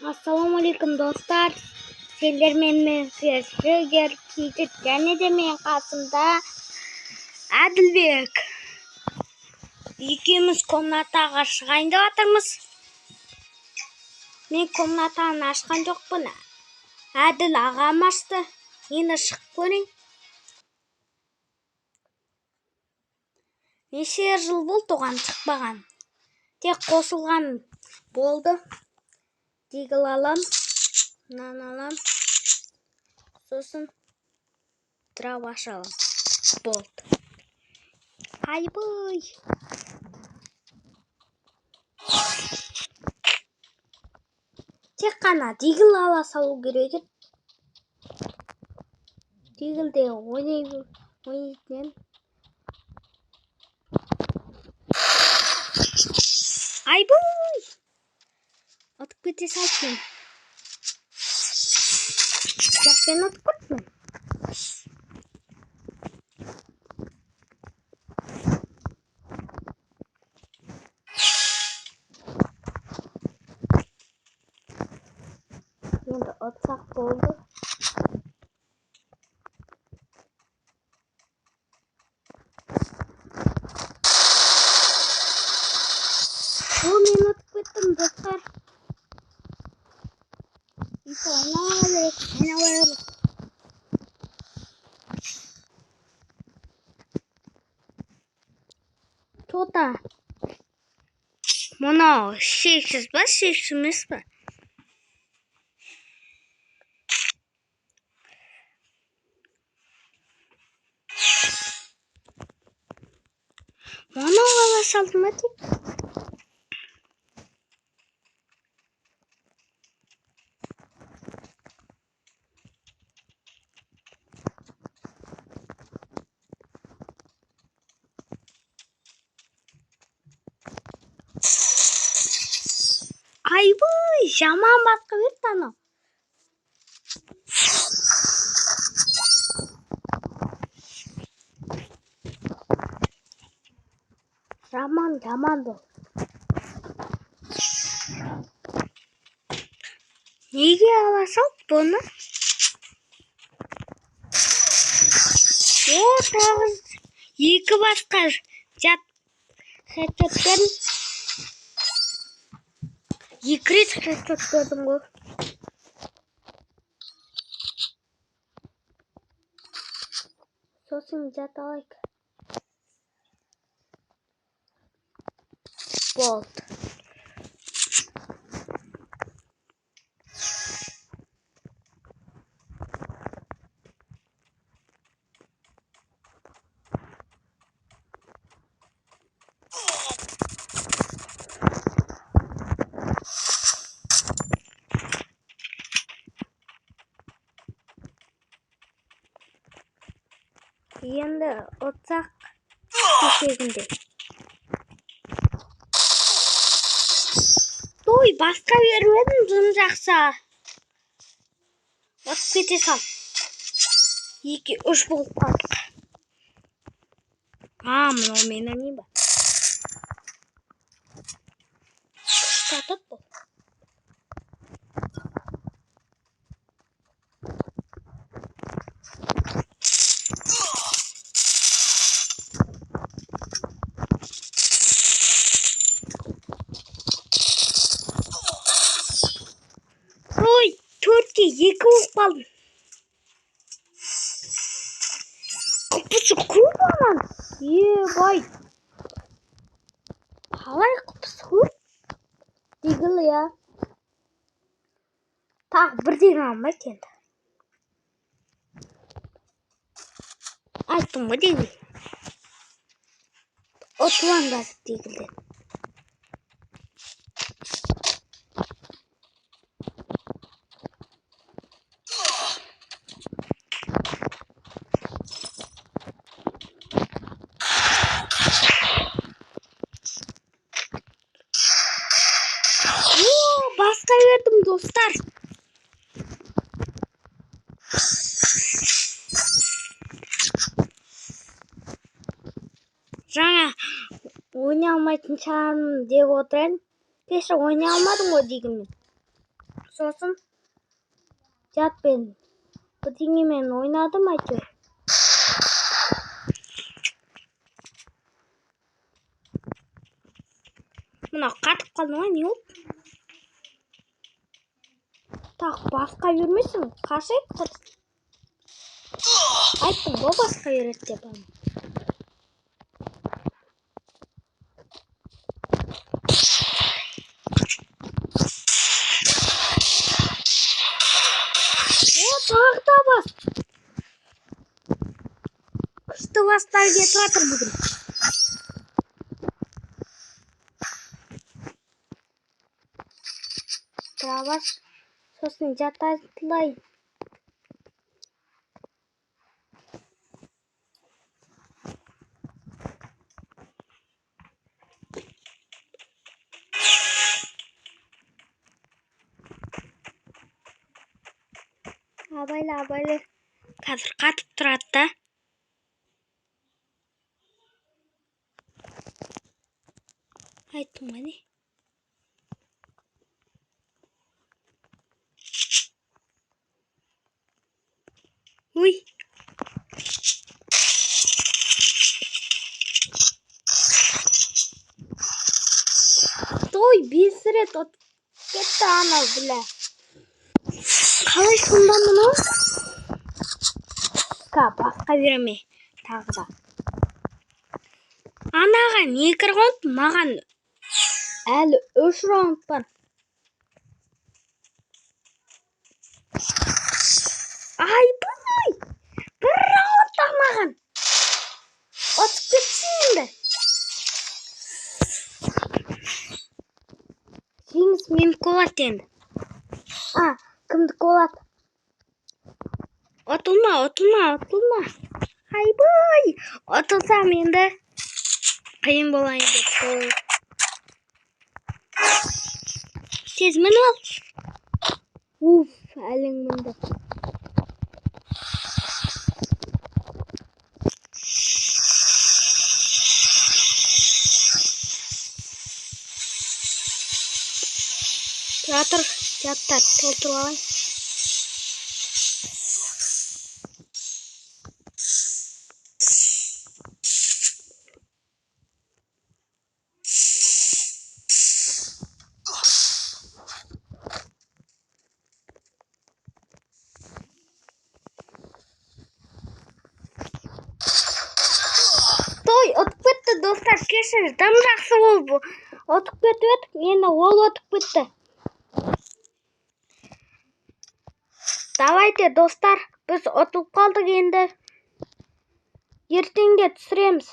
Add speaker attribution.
Speaker 1: Ассалаумағалейкум, достар! Сендермен мен Фершегер Кейтет және де мен қасымда Әділбек. Екеуміз комнатаға шығайын деп жатырмыз. Мен комнатаны ашқан жоқпын. Әділ ағам ашты. Енді шығып көрейін. Неше жыл болды оған шықпаған. Тек қосылған болды. Дигл алам, мынаны алам, сосын дробаш алам. Болды. Айбай. Тек қана дигл ала салу керек еді. Диглде ойнайтын едім. Айбай! Атып кете салыппын. Жаппен атып кеттім. Енді ұтсақ болды. О, мен ұтып кеттім, достар. Ойнала берейік, ойнала берейік. Тота. Мынау шексіз ба, шексіз емес па? Мынау ала салды ма тек? Айбай, жаман басқа берді анау. Жаман, жаман бұл. Неге ала салды бұны? О, тағы екі басқа жат хедшот бердім. Екі рет хедшот бердім ғой. Сосын жат алайық. Болды. Енді ұтсақ кешегіндей. Той, басқа беріп едім, дым жақсы. Ұтып кете сал. 2-3 болып қалдық. А, мынау мен ойнайын ба? Күшті атады бұл. Ой, 4-2 болып қалдым. Құпысы көп анан. Ебай. Қалай құпысы көп? Дигл я. Тағы бірдеңе алмайды енді. Айттым ғой дигл. Ұтылам қазір диглден. О, басқа бердім, достар. Жаңа ойнай алмайтын шығармын деп отыр едім. Кеше ойнай алмадым ғой дегенмен. Сосын жатпен бірдеңемен ойнадым әйтеуір. Мына қатып қалды ма, не болды? Так, басқа бермесін, қашайық. Айттым ғой басқа береді деп. О, тағы да бас. Күшті бастар кетіп жатыр бүгін. Тұра бас. Сосын жататылай. Абайла, абайла. Қазір қатып тұрады да. Айттым ғой не? Ой. Той, 5 рет ұтып кетті анау, бля. Қалай сонда мынау? Ка, басқа береме тағы да. Анаған 2 раунд, маған әлі 3 раунд бар. Айбай! 1 раунд маған. Ұтып кетсін енді. Жеңіс менікі болады енді. А, кімдікі болады? Ұтылма, ұтылма, ұтылма. Айбай! Ұтылсам енді қиын болайын деп тұр. Тез мініп ал. Уф, әлің мінді. Тұра тұр, жаттар, толтырып алайын. Той, ұтып кетті, достар, кешір, дым жақсы болып ұтып кетіп едік, енді ол ұтып кетті. Давайте, достар, біз ұтылып қалдық енді. Ертеңге түсіреміз.